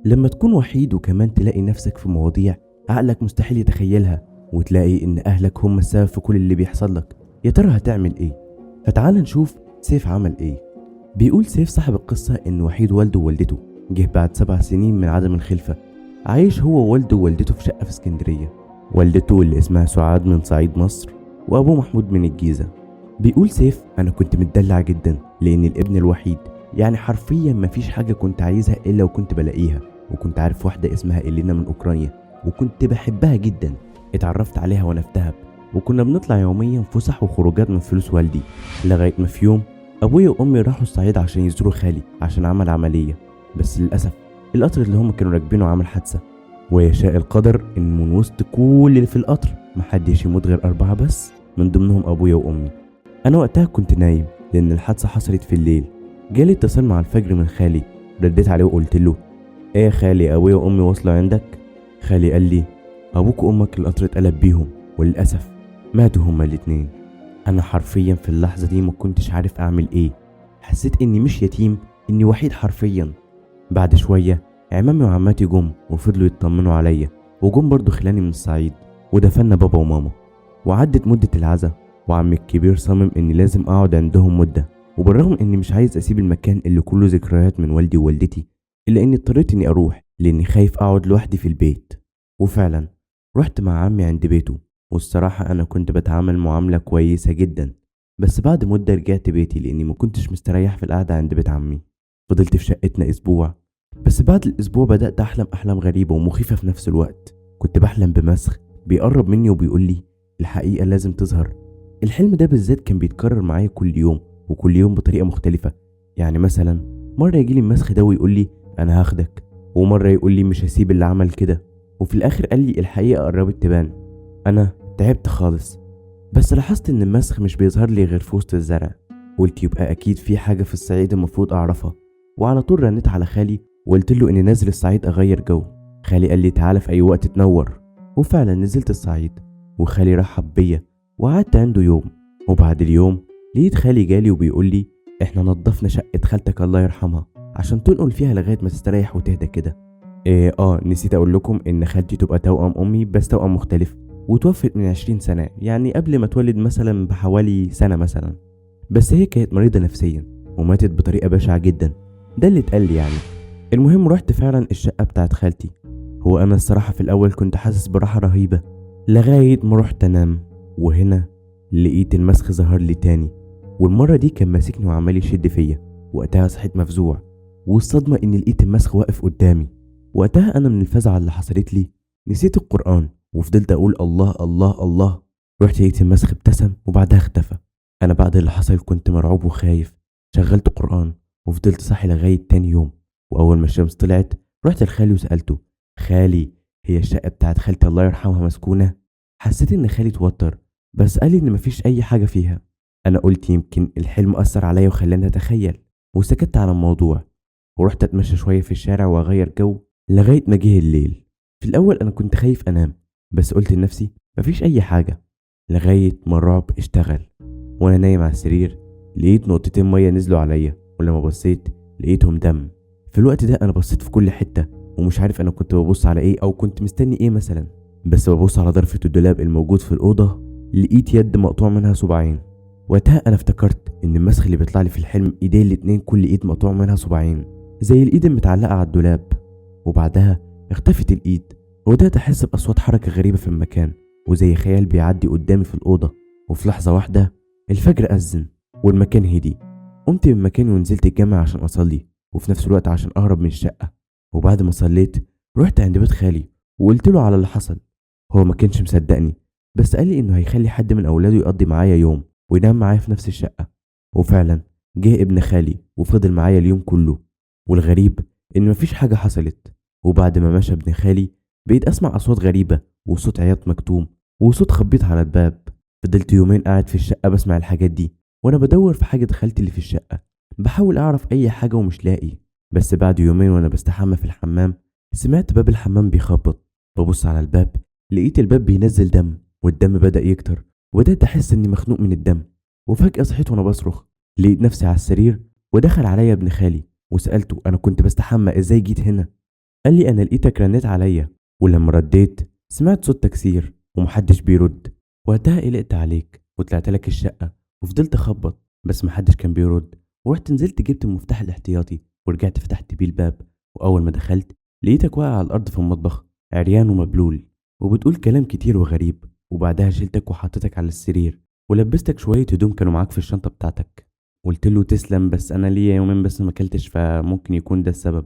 لما تكون وحيد وكمان تلاقي نفسك في مواضيع عقلك مستحيل يتخيلها، وتلاقي إن أهلك هم السبب في كل اللي بيحصل لك، يا ترى هتعمل إيه؟ فتعال نشوف سيف عمل إيه. بيقول سيف صاحب القصة إن وحيد والده ووالدته جه بعد 7 سنين من عدم الخلفة. عايش هو ووالده ووالدته في شقة في اسكندرية. والدته اللي اسمها سعاد من صعيد مصر، وأبوه محمود من الجيزة. بيقول سيف أنا كنت متدلع جدا لأن الابن الوحيد، يعني حرفيا مفيش حاجة كنت عايزها إلا وكنت بلاقيها. وكنت عارف واحدة اسمها إلينا من أوكرانيا وكنت بحبها جدا، اتعرفت عليها وأنا في دهب، وكنا بنطلع يوميا فسح وخروجات من فلوس والدي، لغاية ما في يوم أبويا وأمي راحوا الصعيد عشان يزوروا خالي عشان عمل عملية، بس للأسف القطر اللي هم كانوا راكبينه عمل حادثة، ويشاء القدر إن من وسط كل اللي في القطر محدش يموت غير 4 بس، من ضمنهم أبويا وأمي. أنا وقتها كنت نايم لأن الحادثة حصلت في الليل. جالي اتصال مع الفجر من خالي، رديت عليه وقلت له إيه يا خالي، أبويا وأمي وصلوا عندك؟ خالي قال لي أبوك وأمك القطر اتقلب بيهم وللأسف ماتوا هما الاتنين. أنا حرفيا في اللحظة دي ما كنتش عارف أعمل إيه، حسيت إني مش يتيم، إني وحيد حرفيا. بعد شوية عمامي وعماتي جم وفضلوا يطمنوا عليا، وجم برضو خلاني من الصعيد، ودفنا بابا وماما. وعدت مدة العزا، وعمي الكبير صمم إني لازم أقعد عندهم مدة، وبالرغم إني مش عايز أسيب المكان اللي كله ذكريات من والدي ووالدتي، إلا إني اضطريت إني أروح لإني خايف أقعد لوحدي في البيت. وفعلا رحت مع عمي عند بيته، والصراحة أنا كنت بتعامل معاملة كويسة جدا، بس بعد مدة رجعت بيتي لإني ما كنتش مستريح في القعدة عند بيت عمي. فضلت في شقتنا أسبوع، بس بعد الأسبوع بدأت أحلم أحلام غريبة ومخيفة في نفس الوقت. كنت بحلم بمسخ بيقرب مني وبيقول لي الحقيقة لازم تظهر. الحلم ده بالذات كان بيتكرر معايا كل يوم، وكل يوم بطريقة مختلفة. يعني مثلا مرة يجيلي المسخ ده ويقول لي أنا هاخدك، ومرة يقول لي مش هسيب اللي عمل كده، وفي الآخر قال لي الحقيقة قربت تبان. أنا تعبت خالص، بس لاحظت إن المسخ مش بيظهر لي غير في وسط الزرع. قلت يبقى أكيد في حاجة في الصعيد المفروض أعرفها. وعلى طول رنيت على خالي وقلت له إني نازل الصعيد أغير جو. خالي قال لي تعالى في أي وقت تنور، وفعلا نزلت الصعيد وخالي رحب بيا وقعدت عنده يوم. وبعد اليوم لقيت خالي جالي وبيقول لي إحنا نظفنا شقة خالتك الله يرحمها عشان تنقل فيها لغاية ما تستريح وتهدى كده. إيه نسيت أقول لكم إن خالتي تبقى توأم أمي بس توأم مختلف، وتوفت من 20 سنة، يعني قبل ما تولد مثلا بحوالي سنة مثلا. بس هي كانت مريضة نفسيا وماتت بطريقة بشعة جدا، ده اللي اتقال لي يعني. المهم رحت فعلا الشقة بتاعت خالتي. هو أنا الصراحة في الأول كنت حاسس براحة رهيبة لغاية ما رحت أنام، وهنا لقيت المسخ ظهر لي تاني، والمرة دي كان ماسكني وعمال يشد فيا. وقتها صحيت مفزوع، والصدمة إني لقيت المسخ واقف قدامي. وقتها أنا من الفزعة اللي حصلت لي نسيت القرآن وفضلت أقول الله الله الله. رحت لقيت المسخ ابتسم وبعدها اختفى. أنا بعد اللي حصل كنت مرعوب وخايف، شغلت قرآن وفضلت صاحي لغاية تاني يوم. وأول ما الشمس طلعت رحت لخالي وسألته خالي هي الشقة بتاعت خالتي الله يرحمها مسكونة؟ حسيت إن خالي اتوتر، بس قال لي إن مفيش أي حاجة فيها. أنا قلت يمكن الحلم أثر عليا وخلاني أتخيل، وسكت على الموضوع. ورحت أتمشى شوية في الشارع وأغير جو لغاية ما جه الليل. في الأول أنا كنت خايف أنام، بس قلت لنفسي مفيش أي حاجة، لغاية ما الرعب اشتغل. وأنا نايم على السرير لقيت نقطتين مية نزلوا عليا، ولما بصيت لقيتهم دم. في الوقت ده أنا بصيت في كل حتة ومش عارف أنا كنت ببص على إيه أو كنت مستني إيه مثلا، بس ببص على ضرفة الدولاب الموجود في الأوضة لقيت يد مقطوع منها صباعين. وقتها أنا افتكرت إن المسخ اللي بيطلع لي في الحلم إيديه الاتنين كل إيد مقطوع منها صباعين زي الإيد المتعلقة على الدولاب. وبعدها اختفت الإيد، وبدأت أحس بأصوات حركة غريبة في المكان وزي خيال بيعدي قدامي في الأوضة. وفي لحظة واحدة الفجر أذن والمكان هدي. قمت من مكاني ونزلت الجامع عشان أصلي، وفي نفس الوقت عشان أهرب من الشقة. وبعد ما صليت رحت عند بيت خالي وقلت له على اللي حصل. هو ما كانش مصدقني، بس قال لي إنه هيخلي حد من أولاده يقضي معايا يوم وينام معايا في نفس الشقة. وفعلا جه ابن خالي وفضل معايا اليوم كله، والغريب إن مفيش حاجة حصلت. وبعد ما مشى ابن خالي بقيت أسمع أصوات غريبة وصوت عياط مكتوم وصوت خبيط على الباب. فضلت يومين قاعد في الشقة بسمع الحاجات دي وأنا بدور في حاجة خالتي اللي في الشقة، بحاول أعرف أي حاجة ومش لاقي. بس بعد يومين وأنا بستحمى في الحمام سمعت باب الحمام بيخبط. ببص على الباب لقيت الباب بينزل دم، والدم بدأ يكتر، وبدأت أحس إني مخنوق من الدم. وفجأة صحيت وأنا بصرخ، لقيت نفسي على السرير ودخل عليا ابن خالي وسألته أنا كنت بستحمى إزاي جيت هنا؟ قال لي انا لقيتك رنيت عليا، ولما رديت سمعت صوت تكسير ومحدش بيرد. وقتها قلقت عليك وطلعت لك الشقة وفضلت اخبط بس محدش كان بيرد، ورحت نزلت جبت المفتاح الاحتياطي ورجعت فتحت بيه الباب، واول ما دخلت لقيتك واقع على الارض في المطبخ عريان ومبلول وبتقول كلام كتير وغريب. وبعدها شلتك وحطيتك على السرير ولبستك شوية هدوم كانوا معاك في الشنطة بتاعتك. قلت له تسلم، بس انا ليا يومين بس ما اكلتش فممكن يكون ده السبب.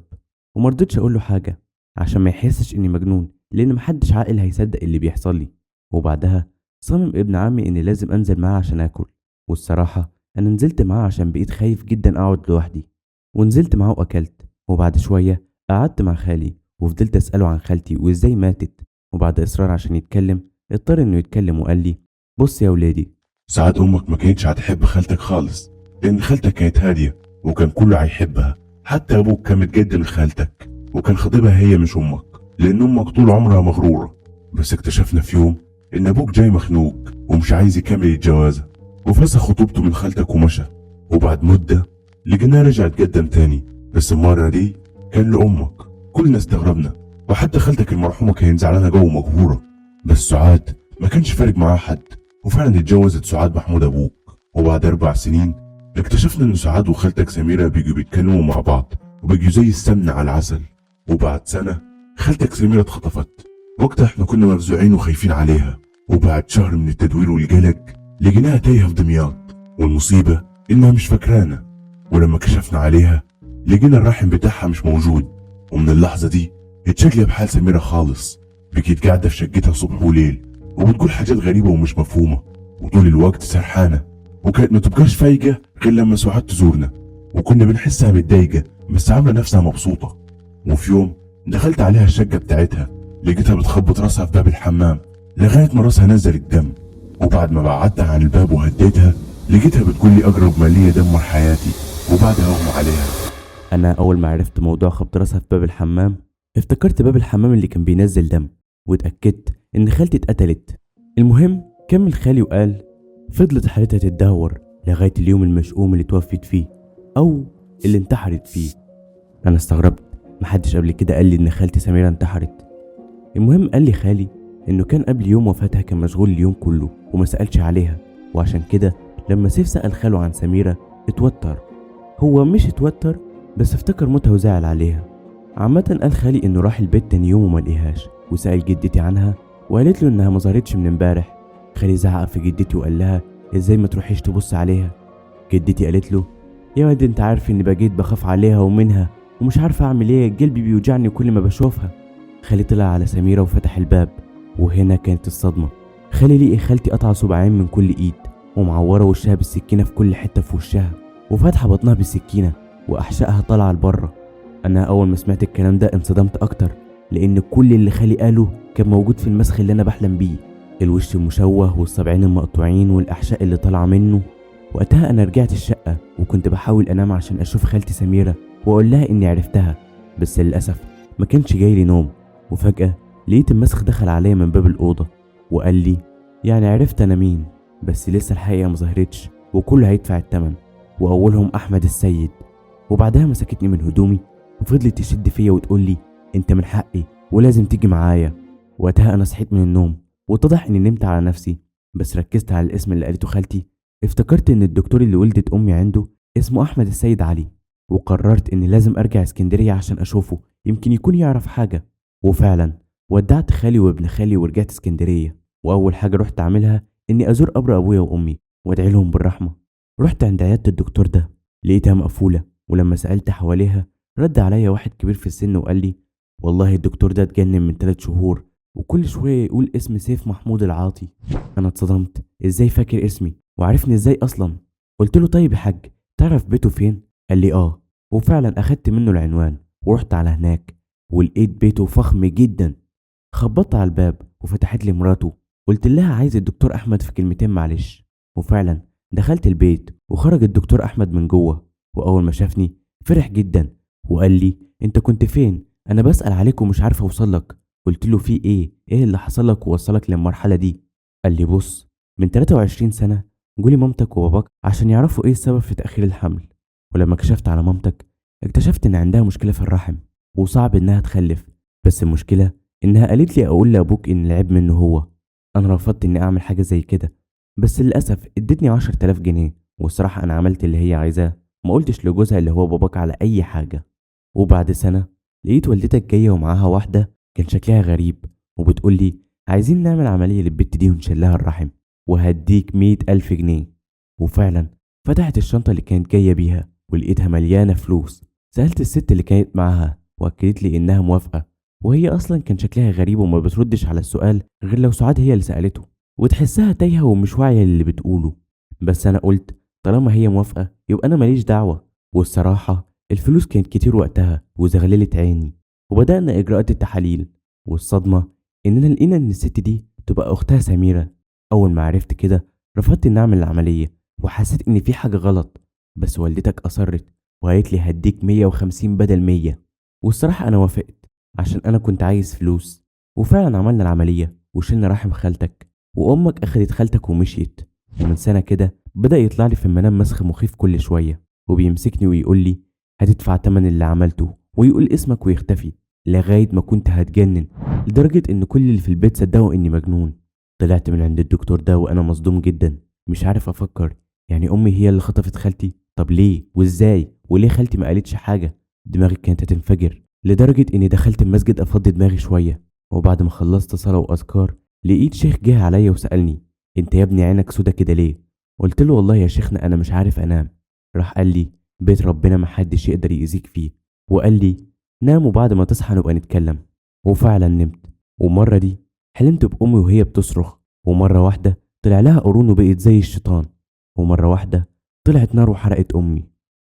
ومرضتش اقول له حاجة عشان ما يحسش اني مجنون، لان محدش عاقل هيصدق اللي بيحصل لي. وبعدها صمم ابن عمي اني لازم انزل معاه عشان اكل، والصراحة انا نزلت معاه عشان بقيت خايف جدا اقعد لوحدي. ونزلت معاه واكلت، وبعد شوية قعدت مع خالي وفضلت اساله عن خالتي وازاي ماتت. وبعد اصرار عشان يتكلم اضطر انه يتكلم وقال لي بص يا ولادي، ساعات امك ما كانتش هتحب خالتك خالص، لان خالتك كانت هادية وكان كله هيحبها، حتى ابوك كان متجدد لخالتك وكان خطيبها هي مش امك، لان امك طول عمرها مغروره. بس اكتشفنا في يوم ان ابوك جاي مخنوق ومش عايز يكمل الجوازه، وفسخ خطوبته من خالتك ومشى. وبعد مده لقيناه رجع اتقدم تاني، بس المرة دي كان لامك. كلنا استغربنا، وحتى خالتك المرحومة كانت زعلانة جوه ومقهوره، بس سعاد ما كانش فارق معاها حد، وفعلا اتجوزت سعاد محمود ابوك. وبعد 4 سنين اكتشفنا ان سعاد وخالتك سميرة بيجوا بيتكلموا مع بعض وبيجوا زي السمنة على العسل. وبعد سنة خالتك سميرة اتخطفت، وقتها احنا كنا مفزوعين وخايفين عليها. وبعد شهر من التدوير والقلق لقيناها تايهة في دمياط، والمصيبة انها مش فاكرانا، ولما كشفنا عليها لقينا الرحم بتاعها مش موجود. ومن اللحظة دي اتشكل بحال سميرة خالص، بقيت قاعدة في شقتها صبح وليل وبتقول حاجات غريبة ومش مفهومة، وطول الوقت سرحانة، وكانت ما تبقاش فايقة غير لما سعاد تزورنا، وكنا بنحسها متضايقة بس عاملة نفسها مبسوطة. وفي يوم دخلت عليها الشقة بتاعتها لقيتها بتخبط راسها في باب الحمام لغاية ما راسها نزل الدم. وبعد ما بعدتها عن الباب وهديتها لقيتها بتقول لي أقرب ما ليا دمر حياتي، وبعدها أغمى عليها. انا اول ما عرفت موضوع خبط راسها في باب الحمام افتكرت باب الحمام اللي كان بينزل دم، واتأكدت ان خالتي اتقتلت. المهم كمل خالي وقال فضلت حالتها تتدهور لغاية اليوم المشؤوم اللي توفت فيه او اللي انتحرت فيه. انا استغربت، محدش قبل كده قال لي ان خالتي سميرة انتحرت. المهم قال لي خالي انه كان قبل يوم وفاتها كان مشغول اليوم كله وما سألش عليها، وعشان كده لما سيف سأل خاله عن سميرة اتوتر. هو مش اتوتر بس افتكر موتها وزعل عليها. عامة قال خالي انه راح البيت تاني يوم وما لقيهاش، وسأل جدتي عنها وقالت له انها ما ظهرتش من امبارح. خالي زعق في جدتي وقال لها ازاي ما تروحيش تبص عليها. جدتي قالت له يا واد انت عارف اني بجيت بخاف عليها ومنها ومش عارفه اعمل ايه، قلبي بيوجعني كل ما بشوفها. خالي طلع على سميرة وفتح الباب، وهنا كانت الصدمة. خالي لقي خالتي قطع صباعين من كل ايد ومعورة وشها بالسكينة في كل حتة في وشها، وفاتحة بطنها بالسكينة وأحشائها طالعة لبره. أنا أول ما سمعت الكلام ده انصدمت أكتر، لأن كل اللي خالي قاله كان موجود في المسخ اللي أنا بحلم بيه، الوش المشوه والصابعين المقطوعين والأحشاء اللي طالعة منه. وقتها أنا رجعت الشقة وكنت بحاول أنام عشان أشوف خالتي سميرة وأقول لها إني عرفتها، بس للأسف ما كانش جاي لي نوم. وفجأة لقيت المسخ دخل عليا من باب الأوضة وقال لي يعني عرفت أنا مين، بس لسه الحقيقة ما ظهرتش وكله هيدفع التمن، وأولهم أحمد السيد. وبعدها مسكتني من هدومي وفضلت تشد فيا وتقول لي انت من حقي ولازم تيجي معايا. وقتها انا صحيت من النوم واتضح اني نمت على نفسي، بس ركزت على الاسم اللي قالته خالتي، افتكرت ان الدكتور اللي ولدت امي عنده اسمه احمد السيد علي، وقررت اني لازم ارجع اسكندرية عشان اشوفه يمكن يكون يعرف حاجة. وفعلا ودعت خالي وابن خالي ورجعت اسكندرية، واول حاجة رحت اعملها اني ازور قبر ابويا وامي وادعي لهم بالرحمة. رحت عند عيادة الدكتور ده لقيتها مقفولة، ولما سألت حواليها رد عليا واحد كبير في السن وقال لي والله الدكتور ده اتجنن من 3 شهور وكل شوية يقول اسم سيف محمود العاطي. أنا اتصدمت، إزاي فاكر اسمي وعرفني إزاي أصلا؟ قلت له طيب يا حاج تعرف بيته فين؟ قال لي آه، وفعلا أخدت منه العنوان ورحت على هناك ولقيت بيته فخم جدا. خبطت على الباب وفتحت لي مراته، قلت لها عايز الدكتور أحمد في كلمتين معلش. وفعلا دخلت البيت وخرج الدكتور أحمد من جوه، وأول ما شافني فرح جدا وقال لي انت كنت فين؟ انا بسأل عليك ومش عارف اوصلك. قلت له في ايه؟ ايه اللي حصل لك ووصلك للمرحلة دي؟ قال لي بص، من 23 سنة جولي مامتك وباباك عشان يعرفوا ايه السبب في تأخير الحمل، ولما كشفت على مامتك اكتشفت ان عندها مشكلة في الرحم وصعب انها تخلف، بس المشكلة إنها قالت لي أقول لأبوك إن العيب منه هو. أنا رفضت إني أعمل حاجة زي كده، بس للأسف ادتني 10,000 جنيه، والصراحة أنا عملت اللي هي عايزاه، ما قلتش لجوزها اللي هو باباك على أي حاجة. وبعد سنة لقيت والدتك جاية ومعاها واحدة كان شكلها غريب، وبتقول لي عايزين نعمل عملية للبت دي ونشيلها الرحم، وهديك 100,000 جنيه. وفعلا فتحت الشنطة اللي كانت جاية بيها ولقيتها مليانة فلوس. سألت الست اللي كانت معاها وأكدت لي إنها موافقة، وهي أصلا كان شكلها غريب وما بتردش على السؤال غير لو سعاد هي اللي سألته، وتحسها تايهة ومش واعية للي بتقوله. بس أنا قلت طالما هي موافقة يبقى أنا ماليش دعوة. والصراحة الفلوس كانت كتير وقتها وزغللت عيني، وبدأنا إجراءات التحاليل. والصدمة إننا لقينا إن الست دي تبقى أختها سميرة. أول ما عرفت كده رفضت إن أعمل العملية، وحسيت إن في حاجة غلط، بس والدتك أصرت وقالت لي هديك 150 بدل 100. والصراحة أنا وافقت عشان أنا كنت عايز فلوس. وفعلا عملنا العملية وشلنا رحم خالتك، وأمك أخدت خالتك ومشيت. ومن سنة كده بدأ يطلع لي في المنام مسخ مخيف كل شوية، وبيمسكني ويقول لي هتدفع تمن اللي عملته، ويقول اسمك ويختفي، لغاية ما كنت هتجنن، لدرجة إن كل اللي في البيت صدقوا إني مجنون. طلعت من عند الدكتور ده وأنا مصدوم جدا، مش عارف أفكر. يعني أمي هي اللي خطفت خالتي؟ طب ليه وإزاي؟ وليه خالتي ما قالتش حاجة؟ دماغي كانت هتنفجر، لدرجة إني دخلت المسجد أفضي دماغي شوية. وبعد ما خلصت صلاة وأذكار لقيت شيخ جه عليا وسألني أنت يا ابني عينك سودا كده ليه؟ قلت له والله يا شيخنا أنا مش عارف أنام. راح قال لي بيت ربنا محدش يقدر يأذيك فيه، وقال لي نام وبعد ما تصحى نبقى نتكلم. وفعلا نمت. ومرة دي حلمت بأمي وهي بتصرخ، ومرة واحدة طلع لها قرون وبقت زي الشيطان، ومرة واحدة طلعت نار وحرقت أمي.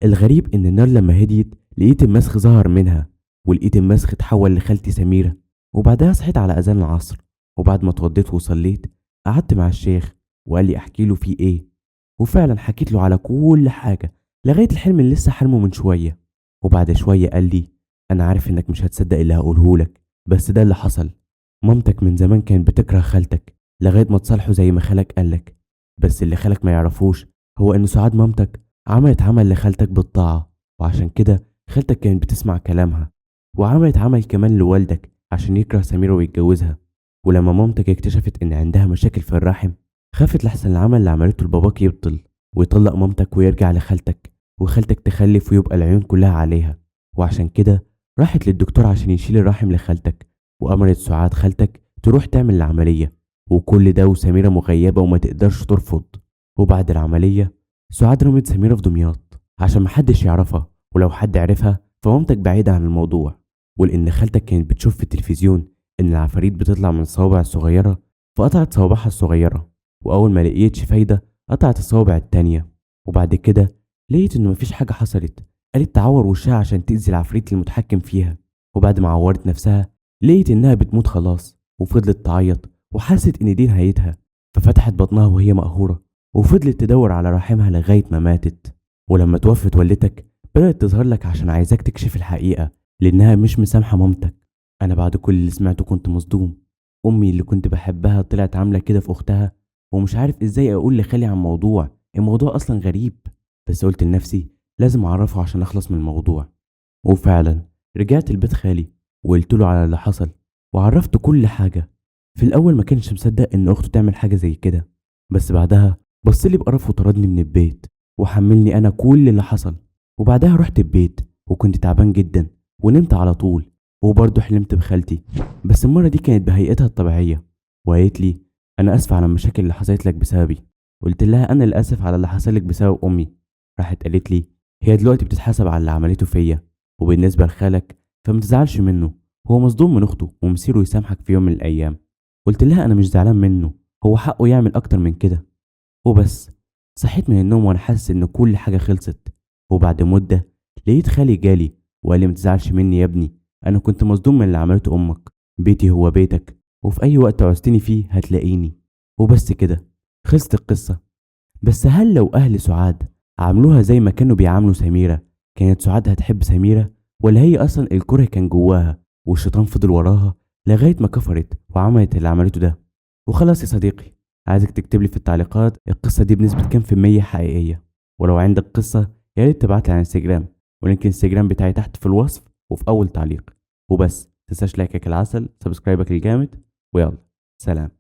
الغريب إن النار لما هديت لقيت المسخ ظهر منها، ولقيت المسخ اتحول لخالتي سميرة. وبعدها صحيت على أذان العصر، وبعد ما اتوضيت وصليت قعدت مع الشيخ وقال لي أحكي له فيه إيه. وفعلا حكيت له على كل حاجة لغاية الحلم اللي لسه حلمه من شوية. وبعد شوية قال لي أنا عارف إنك مش هتصدق اللي هقولهولك، بس ده اللي حصل. مامتك من زمان كانت بتكره خالتك لغاية ما تصالحوا زي ما خالك قالك، بس اللي خالك ما يعرفوش هو إن سعاد مامتك عملت عمل لخالتك بالطاعة، وعشان كده خالتك كانت بتسمع كلامها، وعملت عمل كمان لوالدك عشان يكره سميرة ويتجوزها. ولما مامتك اكتشفت إن عندها مشاكل في الرحم خافت لحسن العمل اللي عملته لباباك يبطل ويطلق مامتك ويرجع لخالتك، وخالتك تخلف ويبقى العيون كلها عليها. وعشان كده راحت للدكتور عشان يشيل الرحم لخالتك، وأمرت سعاد خالتك تروح تعمل العملية. وكل ده وسميرة مغيبة وما تقدرش ترفض. وبعد العملية سعاد رمت سميرة في دمياط عشان محدش يعرفها، ولو حد عرفها فمامتك بعيدة عن الموضوع. ولأن خالتك كانت بتشوف في التلفزيون إن العفاريت بتطلع من الصوابع الصغيرة فقطعت صوابعها الصغيرة، وأول ما لقيتش فايدة قطعت الصوابع التانية. وبعد كده لقيت إنه مفيش حاجة حصلت، قالت تعور وشها عشان تأذي العفريت المتحكم فيها. وبعد ما عورت نفسها لقيت إنها بتموت خلاص، وفضلت تعيط وحست إن دي نهايتها، ففتحت بطنها وهي مقهورة وفضلت تدور على رحمها لغاية ما ماتت. ولما توفت والدتك بدأت تظهر لك عشان عايزاك تكشف الحقيقة لأنها مش مسامحة مامتك. أنا بعد كل اللي سمعته كنت مصدوم. أمي اللي كنت بحبها طلعت عاملة كده في أختها، ومش عارف إزاي أقول لخالي عن الموضوع، الموضوع أصلا غريب. بس قلت لنفسي لازم أعرفه عشان أخلص من الموضوع. وفعلا رجعت البيت خالي وقلت له على اللي حصل وعرفته كل حاجة. في الأول ما كانش مصدق إن أخته تعمل حاجة زي كده، بس بعدها بصلي بقرف وطردني من البيت وحملني أنا كل اللي حصل. وبعدها رحت البيت وكنت تعبان جدا ونمت على طول، وبرضه حلمت بخالتي، بس المرة دي كانت بهيئتها الطبيعية، وقالت لي أنا آسفة على المشاكل اللي حصلت لك بسببي. قلت لها أنا اللي آسف على اللي حصل لك بسبب أمي. راحت قالت لي هي دلوقتي بتتحاسب على اللي عملته فيا، وبالنسبة لخالك فما تزعلش منه، هو مصدوم من أخته ومصيره يسامحك في يوم من الأيام. قلت لها أنا مش زعلان منه، هو حقه يعمل أكتر من كده. وبس صحيت من النوم وأنا حاسس إن كل حاجة خلصت. وبعد مدة لقيت خالي جالي وقال لي ما تزعلش مني يا ابني، أنا كنت مصدوم من اللي عملته أمك، بيتي هو بيتك وفي أي وقت عوزتني فيه هتلاقيني. وبس كده خلصت القصة. بس هل لو أهل سعاد عاملوها زي ما كانوا بيعاملوا سميرة كانت سعاد هتحب سميرة، ولا هي أصلا الكره كان جواها والشيطان فضل وراها لغاية ما كفرت وعملت اللي عملته ده؟ وخلاص يا صديقي، عايزك تكتب لي في التعليقات القصة دي بنسبة كام في المية حقيقية، ولو عندك قصة يا ريت تبعتلي على انستجرام، و link انستجرام بتاعي تحت في الوصف وفي أول تعليق. وبس، تنساش لايكك العسل، subscribe ك الجامد، ويلا سلام.